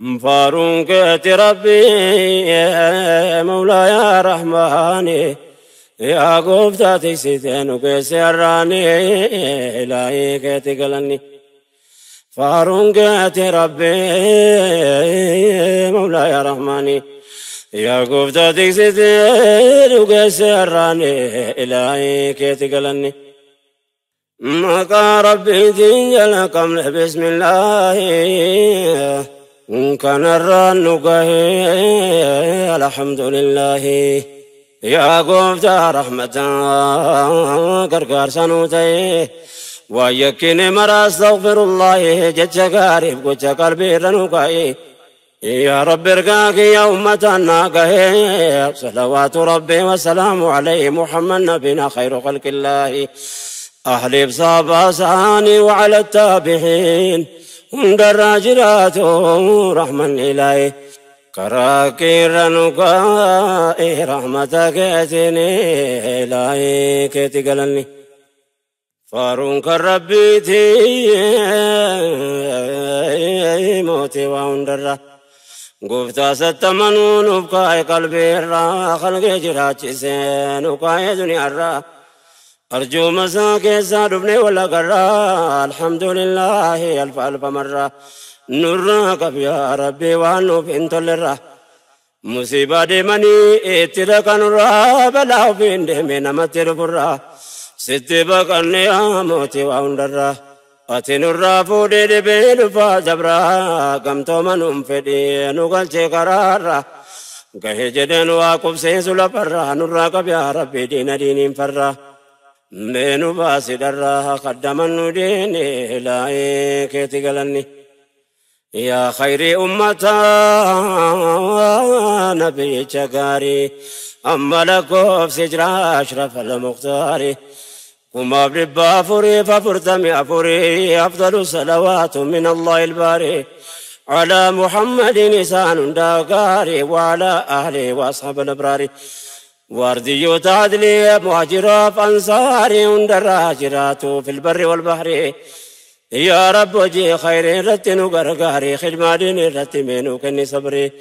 Faaruun keeti Rabbii Mawlaa yaa Rahmaani yaa gooftaa tiksitee nu geesse har'aani ilaahii keeti galanni. Faaruun keeti Rabbii Mawlaa yaa Rahmaani yaa gooftaa tiksitee nu geesse har'aani ilaahii keeti galanni. Maqaa Rabbiitiin jalqabne bismillaahi. Kanarraan nu gahee alhamdulillahi. Yaa gooftaa rahmataa gargaarsa nuu ta'e waan yakkine mara astaghfirullahi jecha gaariif gocha qalbiirra nu kaa'e. يا رب ارقاك يا أمتنا قهي صلوات ربي وسلام عليه محمد نبينا خير خلق الله أهل بصابة ساني وعلى التابعين هند رحمة إلهي كراكير نقائي رحمتك اتني إلهي كتقلني فارونك ربيتي موتي وهندرة قفتا ستمنون بقاي قلبي الرا خلق جراتي سين وقاي دنيا الرا أرجو مساك سادبني ولا قرا الحمد لله ألف ألف مرة نراك يا ربي وانو فين تلرا مصيبة دمني اترك نرا بلا فين دمنا ما ترفرا ست بقني موتي وندرا أتي نرا فودي بين فاجبرا كم تومن فدي نقل قرارا قهي جدن واقف سيسل فرا نراك يا ربي دين دين فرا من باسد الراها قدما نديني لا كيتقلني يا خير أمة نبي شكاري أما لكوف سجر أشرف المختار وما بربا فري ففرتم أفري أفضل صلوات من الله الباري على محمد نسان داقاري وعلى أهله وأصحاب الأبرار وارديو تعدلي مهاجرة أنصاري وندراجرات في البر والبحر يا رب وجي خير رتن وغرغاري خدمة دين رتمين وكني صبري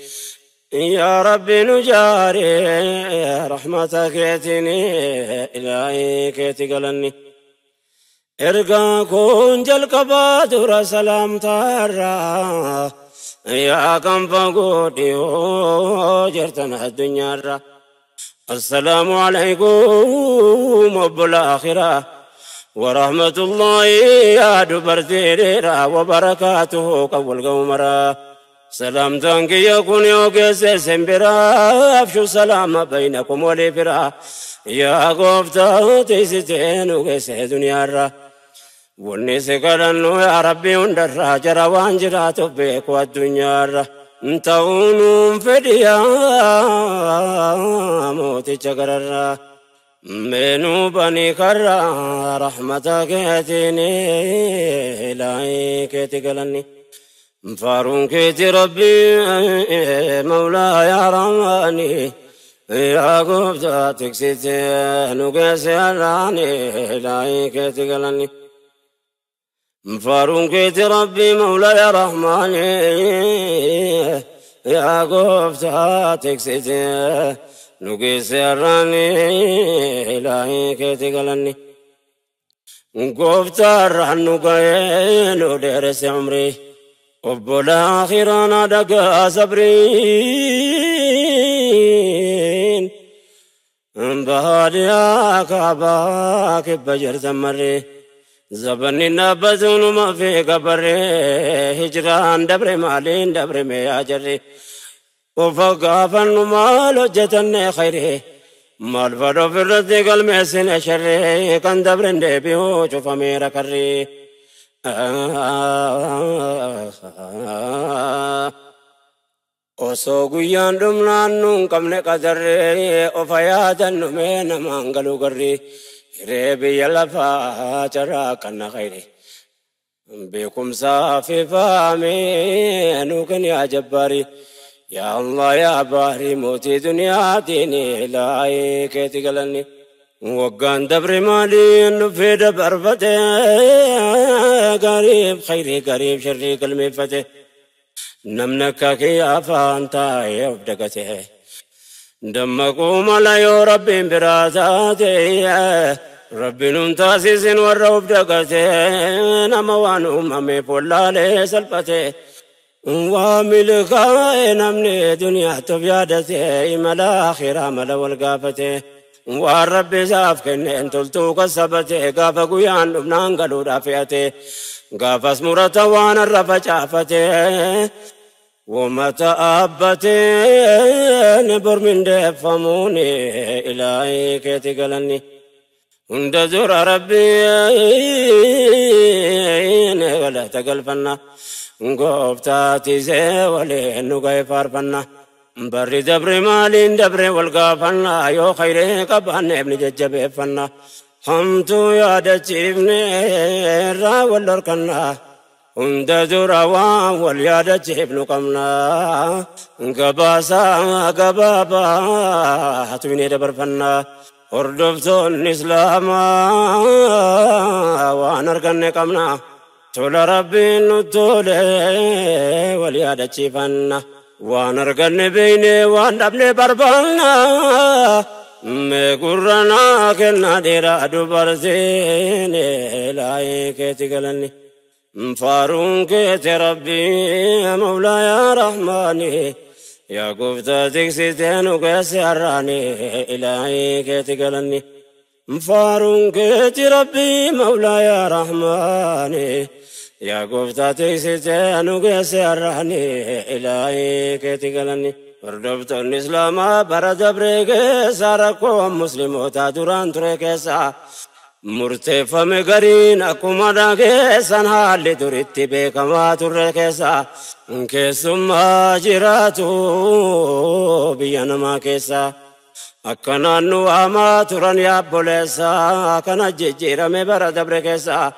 يا رب نجاري رحمتك يتني إلهي كيتقلني ارقا كون جل قبادر سلام ترى يا كم فقودي جرتنا الدنيا السلام عليكم وبالآخرة ورحمة الله يا دبرتيرا وبركاته قول قومرا سلام تنكي يكون يوكس سمبرا أفشو سلام بينكم ولفرا يا قفتا تيستين وكس دنيا را ونسكرن يا ربي وندرا جرى وانجرا تبيك والدنيا را انتونم فديا موتي شكرا منو بني كرا رحمتك اتني إلهي كتقلني فارونك ربي مولاي يا رماني يا قبضة تكسيتي نقاسي الراني إلهي كتقلني فارونك ربي مولاي يا رحماني يا قبضة تكسيتي نقاسي الراني إلهي كتقلني قبضة الرحن ودرس عمري وبالآخرة دقا صبرين بهاديا كعباك بجر تمري زبني نبزون ما في قبري هجران دبر مالين دبر ميا جري وفقافا مال جتن خيري مال فرو في الرد قلمي سن شري كان دبر دبيو شوف ميرا كري osoo guyyaan dhumnaan nuun qabne qadarree ofa yaadannu mee namaan galuu garri hiree biyya lafaa carraa kana khayri beekumsaa fi faamee nuu kenni yaa jabbaari yaa Allah yaa baari mootii duniyaatiin ilaahii keeti galanni وقان دبر مالي نفيد برفته قريب خيري قريب شري قلمي فتح Namni akka kiyya afaan taa'ee of dagate. Dammaquu mala yoo Rabbiin biraa taate. Rabbiin nun taasisin warra of dagate. Nama waan uumameef wallaalee salphate. Waa milkaa'e namni duniyaatti of yaadate. Imala akhiraa mala wal gaafate. Waan Rabbi isaaf kenneen toltuu kassabate. Gaafa guyyaan dhufnaan galuudhaaf fe'ate. Gaafas murata waan irra facaafate. Uummata dhaabbateen bormindeeffamuun ilaahii keeti galanni. Hunda dura Rabbiin galata galfanna. Gooftaattisee waliin nu ga'e faarfanna. Barri dabre maaliin dabre wal gaafanna. Yoo khayree qabaanneef ni jajjabeeffanna. Hamtuu yaadachiifne irraa wal dhorkanna. Hunda dura waan wal yaadachiifnu qabna. Gabaasaa gabaabaa tuminee dabarfanna. Hordoftoonni Islaamaa waan arganne qabna. Tola Rabbiin nu tole wal yaadachiifanna. Waan arganne beekne waan dhabne barbaanna. Mee gurra naa kenna dhiiraa dubartiin ilaahii keeti galanni. Faaruun keeti Rabbii Mawlaa yaa Rahmaani. Yaa gooftaa tiksitee nu geesse har'aani ilaahii keeti galanni. Faaruun keeti Rabbii Mawlaa yaa Rahmaani. Yaa gooftaa tiksitee nu geesse har'aani ilaahii keeti galanni. Hordoftoonni Islaamaa bara dabree keessa rakkoo musliimotaa duraan ture keessa murteeffame gariin akkuma dhageessan haalli duritti beekamaa turre keessa keessummaa jiraatu biyya namaa keessa akka naannoo hamaa turan yaabboleessa kana jijjiirame bara dabre keessa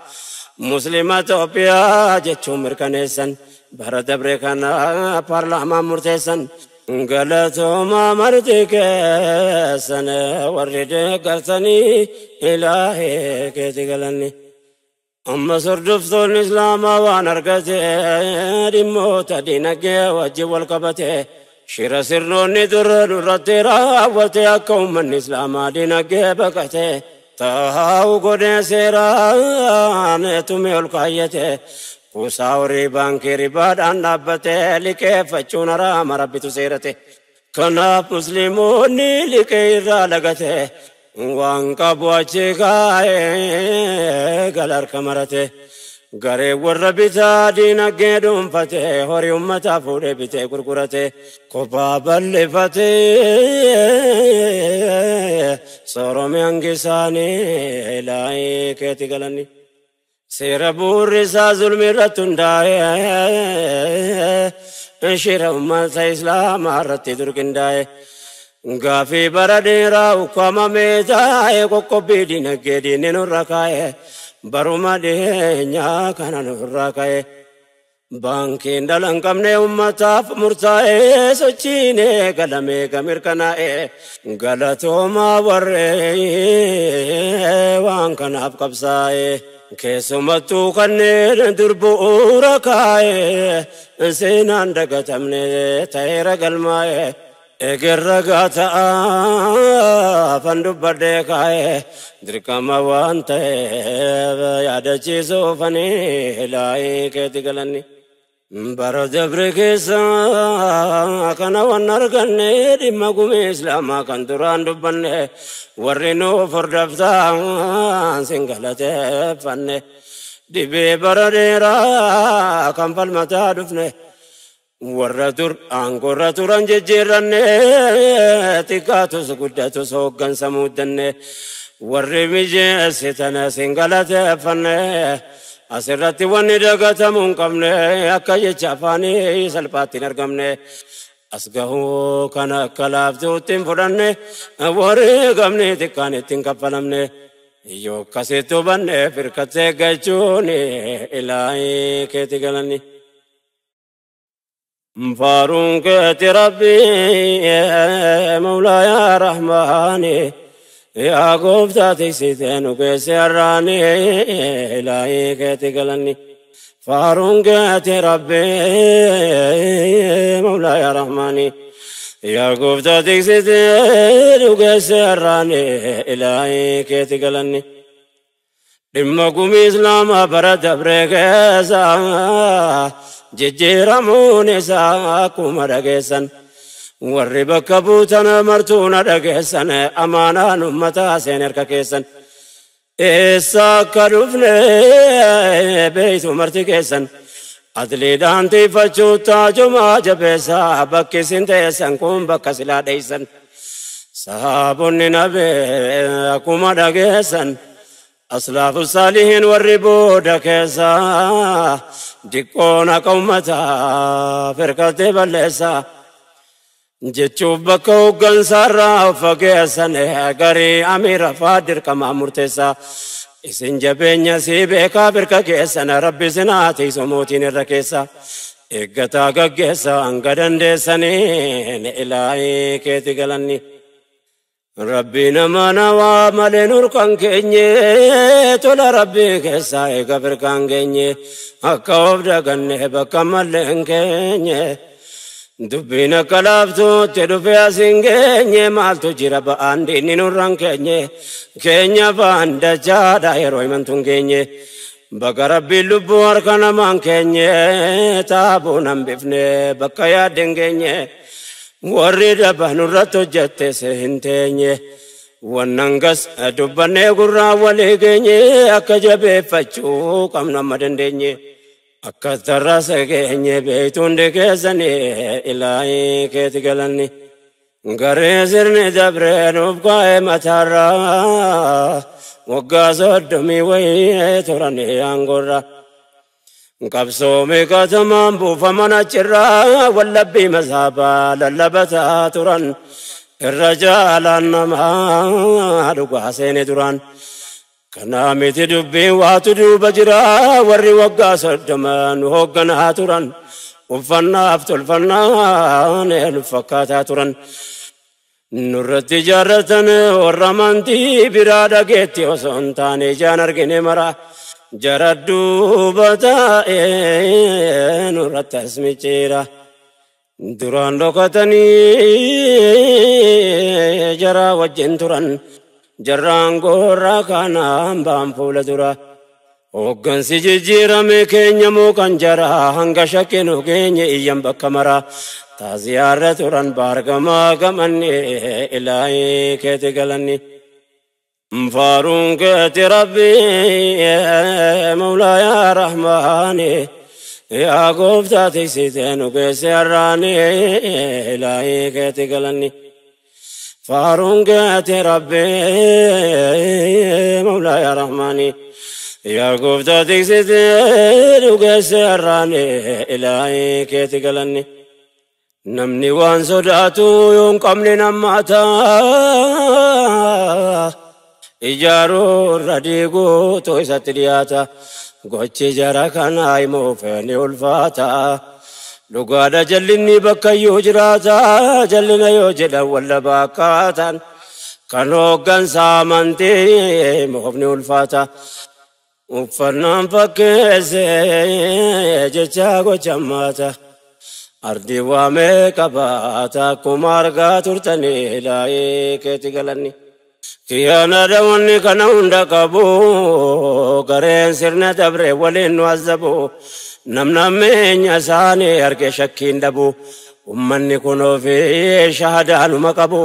Muslima Itoophiyaa jechuun mirkaneessan bara dabre kana paarlaamaan murteessan. Galatooma marti keessan warri deeggartanii ilaahee keeti galanni. Ammas hordoftoonni Islaamaa waan argate dhimmoota dinagdee wajjin wal qabate shira sirnoonni dura nurratti raawwate akka uummanni Islaamaa dinagdee baqate taa'u godhee seeraan tumee ol kaayyate. Kuusaa horii baankii ribaadhaan dhaabbate liqeeffachuun haraama Rabbitu seerate. Kanaaf musliimoonni liqee irraa lagate waan qabu achi kaa'ee gala harka marate. Garee warra bitaa diinagdee dhuunfate horii uummataa fuudhee bitee gurgurate kophaa bal'ifate soorome hangisaanii ilaahii keeti galanni. Seera bu'uurri isaa zulmi irratti hundaa'e shira uummata Islaamaa irratti durqindaa'e gaafii bara dheeraa ukkaamamee taa'e qoqqobbii dinagdee diinni nurra kaa'e baruma dhiyeenyaa kana nurra kaa'e. Baankiin dhala hin qabne uummataaf murtaa'e sochiinee galamee gamirkanaa'e galatoomaa warree waan kanaaf qabsaa'e. Keessumattuu kanneen dur bu'uura kaa'e seenaan dagatamne ta'eera galmaa'e egerra gaata'aa fan dubbadhee kaa'e dirqama waan ta'eef yaadachiisuufanii ilaahii keeti galanni. Bara dabre keessa kana waan arganne dhimma gumii Islaamaa kan duraan dubbanne warri nuuf hordoftaan sin galateeffanne dhibee bara dheeraa kan falmataa dhufne warra dur aangoorra turan jijjiirranne xiqqaatus guddatus hooggansa muuddanne warri mijeessitan sin galateeffanne. Asirratti wanni dagatamuu hin qabne akka jecha afaanii salphaatti hin argamne. As gahuu kana akka laaftuutti hin fudhanne wareegamni xiqqaan itti hin kaffalamne. Yoo akkasitti hubanne firkattee eeggachuun ilaahii keeti galanni. Faaruun keeti Rabbii Mawlaa yaa Rahmaani. Yaa gooftaa tiksitee nu geesse har'aani ilaahii keeti galanni. Faaruun keeti Rabbi Mawlaaya Rahmaani. Yaa gooftaa tiksitee dhugeesse har'aani ilaahii keeti galanni. Dhimma gumii Islaamaa bara dabree keessa jijjiiramuun isaa akkuma dhageessan. Warri bakka buutan martuu na dhageessan amaanaan uummataa seen harka keessan. Eessa akka dhufne beeytu marti keessan. Atliidhaan tiifachuu taajumaa jabeessa bakki isin teessan kun bakka silaa dheeysan. Sahaabonni nabee akkuma dhageessan. Aslaafu saalihiin warri booda keessa diqqoon akka uummataa firqattee balleessa. Jechuuf bakka hooggansaarraa of fageessan garii amiira faa dirqamaa murteessa. Isin jabeenya sii beekaa birka keessan Rabbi sinaa tiisu mootiin irra keessa. Eeggataa gaggeessa hanga dandeessaniin ilaahii keeti galanni. Rabbi nama nawaa malee nurkan keenye tola Rabbi keessaa eega birkaan keenye akka of daganne bakka mallee hin keenye. Dubbiin akka laaftuutti dhufee as hin geenye maaltu jira ba'aan diinni nurraan keenye keenya ba'aan dachaadha yeroo himantu hin geenye. Bakka Rabbiin lubbuu harka namaan keenye taabuun hambifne bakka yaadde hin geenye. Warri daba nurratti hojjettes hin teenye. Wannan gas dubbannee gurraa walii geenye akka jabeeffachuu qabnu amma dandeenye. Akka tarraasa geenye beektu hundi keessanii ilaahii keeti galanni. Garee sirni dabree nuuf kaa'e mataarraa waggaa 30 wayii turanii aangoorra. Qabsoomii katamaan buufaman achirraa wallabbii mazaabaa lallabataa turan. Irra jaalaan namaa dhugaa seene duraan. Kanaa miti dubbiin waatu duuba jira warri waggaa 30 nu hoogganaa turan. Uffannaaf tolfannaan nu fakkaataa turan. Nurratti ijaarratan warra amantii biraa dhageetti osoo hin taane ijaan argine mara. Jara duuba taa'ee nurratti as micciira. Duraan dhokatanii jara wajjin turan. Jarraan gorraa kanaan ba'an fuula dura. Hooggansi jijjiirame keenya moo kan jara hanga shakkinu keenya iyyan bakka mara. Taaziyaarra turan baargamaa gamanni ilaahii keeti galanni. Faaruun keeti Rabbi Mawlaaya Rahmaani. Yaa gooftaa tiksitee nu geesse har'aani ilaahii keeti galanni. Faaruun keeti Rabbi Mawlaaya Rahmaani. Yaa gooftaa tiksitee nu geesse har'aani ilaahii keeti galanni. Namni waan sodaatu yoo hin qabne nammaata. Ijaaruu irra diiguutu isatti dhiyaata. Gochi jara kanaa himuuf ni ulfaata. Dhugaadha jallinni bakka iyyuu jiraata. Jallina yoo jedhan wallabaa akkaataan. Kan hooggansa amantii himuuf ni ulfaata. Uffannaan fakkeessee jecha gocha maata. Ardi waamee qabaata akkuma argaa turtanii ilaahii keeti galanni. Kiyyaana dawanni kana hunda qabu gareen sirna dabre waliin nu azzabu. Namnammeenya isaanii arge shakkiin dhabu. Ummanni kun ofii shahadaanuma qabu.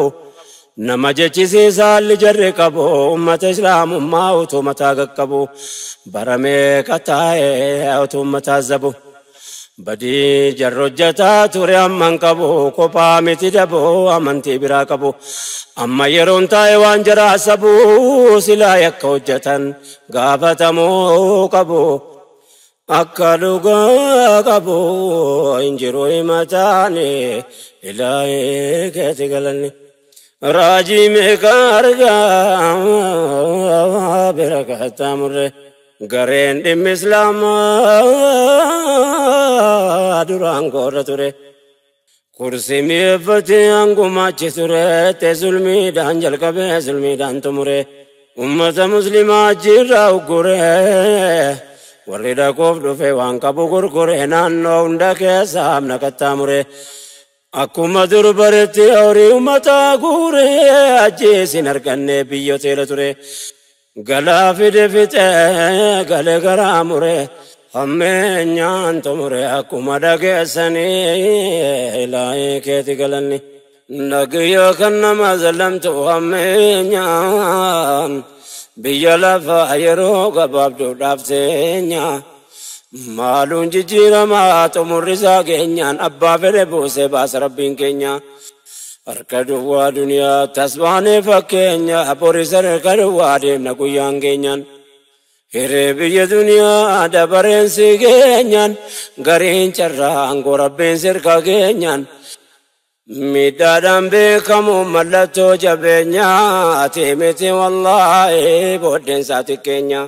Nama jechisiisaa jarri qabu ummata islaamummaa utuu mataa qaqqabu. Bara meeqa taa'ee utuu mataa azzabu. Badii jarri hojjetaa ture amman qabu kophaa miti daboo amantii biraa qabu. Amma yeroon taa'e waan jaraa sabu silaa yakka hojjetan gaafatamuu qabu. Akka dhugaa qabu hin jiru himataani ilaahii keeti galanni. Raajii meeqa argaa bira kattaa gareen dhimmi islaamaa duraan goorra ture. Kursii mi'eeffatee hangumaachi ture zulmiidhaan jalqabee zulmiidhaan xumure. Ummata muslimaa ajjiirraa uggure. Warri dhaquuf dhufe waan qabu gurgure naannoo hunda keessa amna qaxxaamure. Akkuma dur baretti horii uummataa guure ajjeesin arganne biyyoteela ture. Galaa fide fixee galee garaa mure hammeenyaan xumure akkuma dhageessanii ilaahii keeti galanni. Nagiyya kan nama zalamtu hammeenyaan biyya lafaa yeroo gabaabduudhaaf teenya. Maaluun jijjiiramaa xumurri isaa keenyaan abbaa fedhe buusee baasa rabbiin keenya. Harka duwwaa duniyaa tasbaanee fakkeenya boris harka duwwaa deemna guyyaan keenyaan. Hiree biyya duniyaa dabareen si keenyaan gariin carraa aangoo rabbiin sirka keenyaan. Miidhaadhaan beekamu mallattoo jabeenyaati miti wallaahi booddeen isaa xiqqeenya.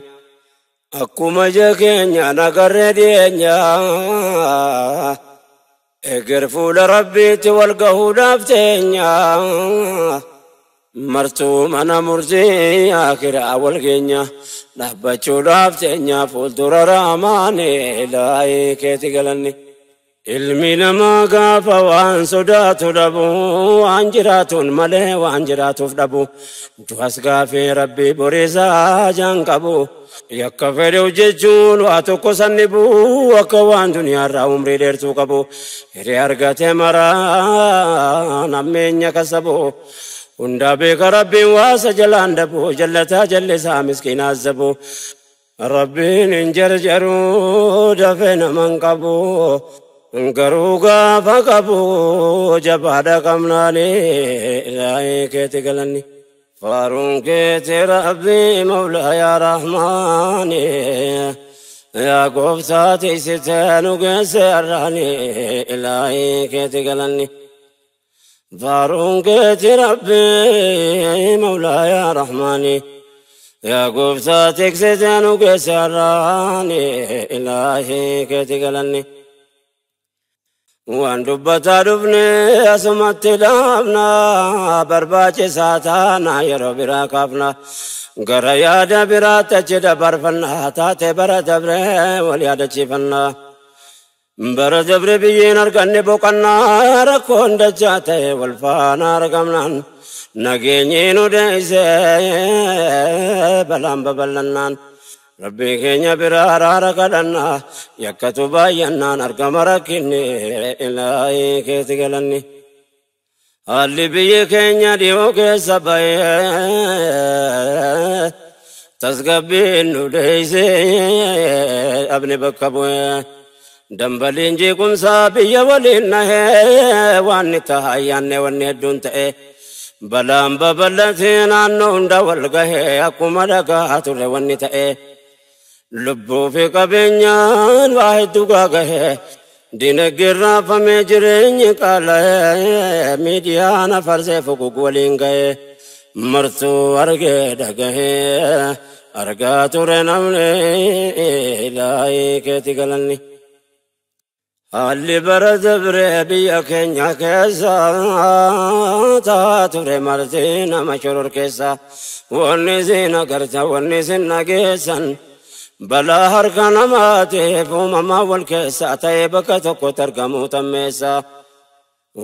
Akkuma ija keenya nagarree dhiyeenya. Eger fuula rabbiitti wal gahuudhaaf teenya. Martuu mana murtii akiraa wal geenya. Dhaabbachuudhaaf teenya fuuldura raamaani ilaahii keeti galanni. Ilmi namaa gaafa waan sodaatu dhabu waan jiraatuun malee waan jiraatuuf dhabu. Du'as gaafii rabbii boriisaa jaan qabu. Yakka fedhe hojjechuun waa tokko sanni bu'u akka waan duniyaarraa umrii dheertuu qabu. Hiree argate maraa nammeenya kasabu. Hundaa beeka rabbiin waasa jalaan dhabu jallataa jallisaa miskiinaa zabu. Rabbiin hin jarjaruu dafee naman qabu. Garuu gaafa qabu jabaadha qabnaani ilaahii keeti galanni. Faaruun keeti rabbii mawlaa yaa rahmaani. Yaa gooftaa tiksitee nu geesse har'aani ilaahii keeti galanni. Faaruun keeti rabbii mawlaa yaa rahmaani. Yaa gooftaa tiksitee nu geesse har'aani ilaahii keeti galanni. Waan dubbataa dhufne asumatti dhaabna barbaachisaa taana yeroo biraa kaafna. Gara yaada biraatti achi dabarfanna taate bara dabree wal yaadachiifanna. Bara dabre biyyeen arganne boqannaa rakkoon dachaa ta'e wal faana argamnaan nageenyi nu deessee balaan babal'annaan. Rabbii keenya biraa araara kadhannaa yakkatu baay'annaan argama rakkinni ilaahii keeti galanni. Haalli biyyi keenya dhiyoo keessa ba'ee tasgabbiin nu deessee abni bakka bu'ee. Dambaliin jeequmsaa biyya waliin nahee waan ni ta'a yaanne wanni hedduun ta'e. Balaan babal'atee naannoo hunda wal gahee akkuma dhagaa turre wanni ta'e. Lubbuu fi qabeenyaan waa hedduu gaagahee dinagdeen raafamee jireenyi qaala'ee miidiyaan afarsee fuguug waliin gahee martuu argee dhagahee argaa ture namni ilaahii keeti galanni. Haalli bara dabree biyya keenya keessa taa ture marti nama shoror keessa wanni isin agarta wanni isin dhageessan. Balaa harka namaatiif uumamaa wal keessa ta'ee bakka tokkotti argamu tammeessa.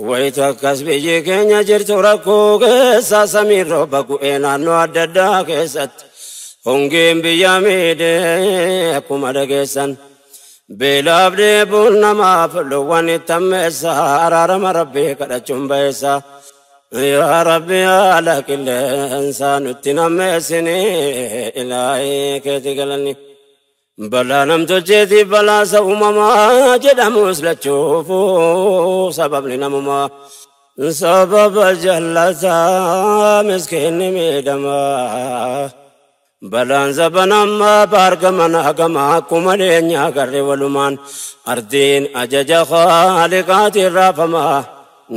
Wayita akkas biyyi keenya jirtu rakkoo keessa samiin rooba gu'ee naannoo adda addaa keessatti hongeen biyya miidhee akkuma dhageessan. Beelaaf dheebuun namaaf loowwan itti ammeessa araarama rabbii kadhachuun ba'eessa. Yaa Rabbi haala qilleensaa nutti nammeessini ilaahii keeti galanni. Balaa namtolcheetiif balaasa uumamaa jedhamus lachuufuu sababni namumaa. Sababa jallataa miskiinni miidhamaa. Balaan zabanammaa baargaman hagama akkuma leenyaa garri walumaan ardiin ajaja khaaliqaatiin raafamaa.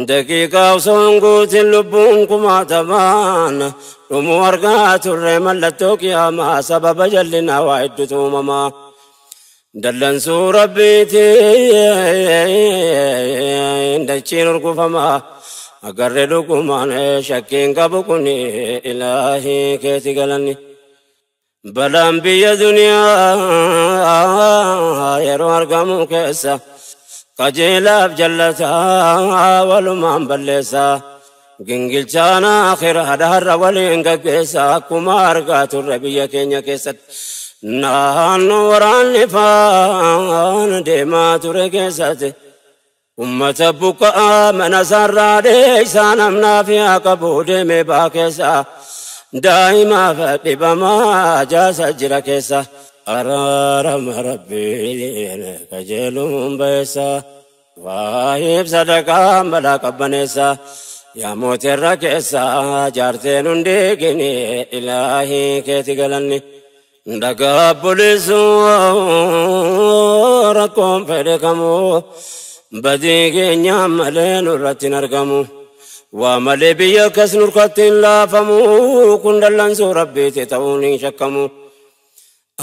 Daqiiqaa osoo hin guutin lubbuun kumaatamaan dhumuu argaa turre mallattoo qiyaamaa sababa jallinaa waa hedduutu uumamaa. Dallansuu rabbiitiin dachiin urgufamaa. Agarre dhugumaan shakkiin qabu kun ilaahii keeti galanni. Balaan biyya duniyaa yeroo argamu keessa qajeelaaf jallataa walumaan balleessa. Gingilchaan akhiraa har'a waliin gaggeessa akkuma argaa turre biyya keenya keessatti. Naannoo waraanni faana deemaa ture keessatti ummata buqqa'aa mana isaarraa dheeysaa namnaaf yaa qabu deemee baa keessa daa'imaaf dhibamaa jaasa jira keessa. Araarama Rabbiin qajeeluun ba'eessa, waa'eef sadaqaan balaa qabbaneessa. Yaa mootirra keessa jaarteen hundi gini ilaahii keeti galanni. Dhagaa bulisuu rakkoon fedhe kamuu badii keenyaan malee nurratti hin argamu. Waa malee biyya akkas nurkatti hin laafamu, kun dallansuu Rabbiiti ta'uun hin shakkamu.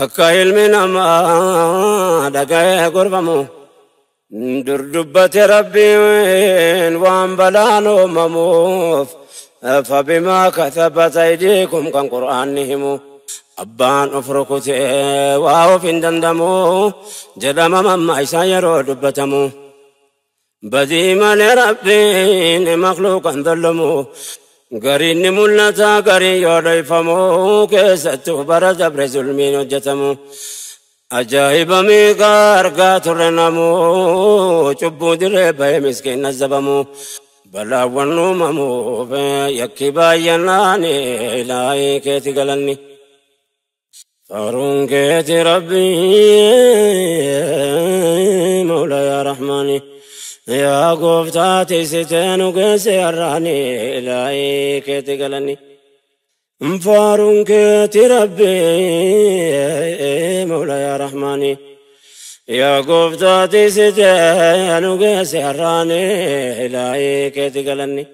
Akka ilmi namaa dhaga'ee gorfamu. Dur dubbate Rabbiin waan balaan uumamuuf, fabimaa katabat aydiikum kan Qur'aanni himu. Abbaan of rukutee waa of hin dandamu jedhama mamma isaa yeroo dubbatamu. Badii malee Rabbiin makluuqan dhullumu, gariin ni mul'ata gariin yoo dhoyfamu, keessattuu bara dabre zulmiin hojjetamu. Ajaa'iba meeqa argaa turre namu, cubbuu dirree bahee miskiin nazzabamu. Balaawwan uumamuuf yakki baay'inaan ilaahii keeti galanni. Faaruun keeti Rabbii Mawla yaa Rahmaani. Yaa gooftaa tiisitee nu geesse har'aani ilaahii keeti galanni. Faaruun keeti Rabbii Mawla yaa Rahmaani. Yaa gooftaa tiisitee nu geesse har'aani ilaahii keeti galanni.